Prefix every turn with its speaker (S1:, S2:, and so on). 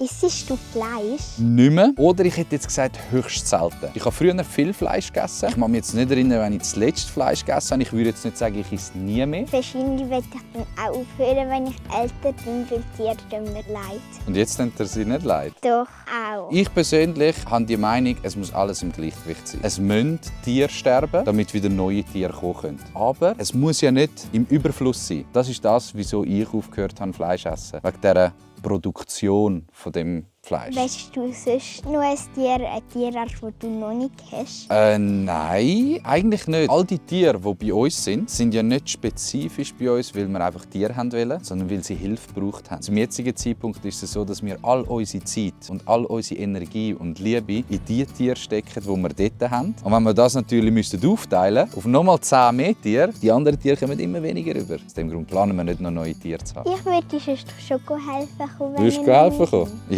S1: Isst du Fleisch?
S2: Nicht mehr. Oder ich hätte jetzt gesagt, höchst selten. Ich habe früher viel Fleisch gegessen. Ich kann mich jetzt nicht erinnern, wenn ich das letzte Fleisch gegessen habe. Ich würde jetzt nicht sagen, ich esse nie mehr.
S1: Wahrscheinlich werde ich dann auch aufhören, wenn ich älter bin, weil Tiere tun mir leid.
S2: Und jetzt tut er sie nicht leid.
S1: Doch, auch.
S2: Ich persönlich habe die Meinung, es muss alles im Gleichgewicht sein. Es müssen Tiere sterben, damit wieder neue Tiere kommen können. Aber es muss ja nicht im Überfluss sein. Das ist das, wieso ich aufgehört habe, Fleisch zu essen. Wegen dieser Produktion von dem Fleisch.
S1: Weißt du sonst noch eine Tierart, die du noch nicht hast?
S2: Nein, eigentlich nicht. All die Tiere, die bei uns sind ja nicht spezifisch bei uns, weil wir einfach Tiere haben wollen, sondern weil sie Hilfe gebraucht haben. Zum jetzigen Zeitpunkt ist es so, dass wir all unsere Zeit und all unsere Energie und Liebe in die Tiere stecken, die wir dort haben. Und wenn wir das natürlich aufteilen müssten, auf nochmal 10 mehr Tiere, die anderen Tiere kommen immer weniger rüber. Aus dem Grund planen wir nicht noch neue Tiere zu haben.
S1: Ich würde dir sonst schon helfen kommen.
S2: Würdest du helfen kommen?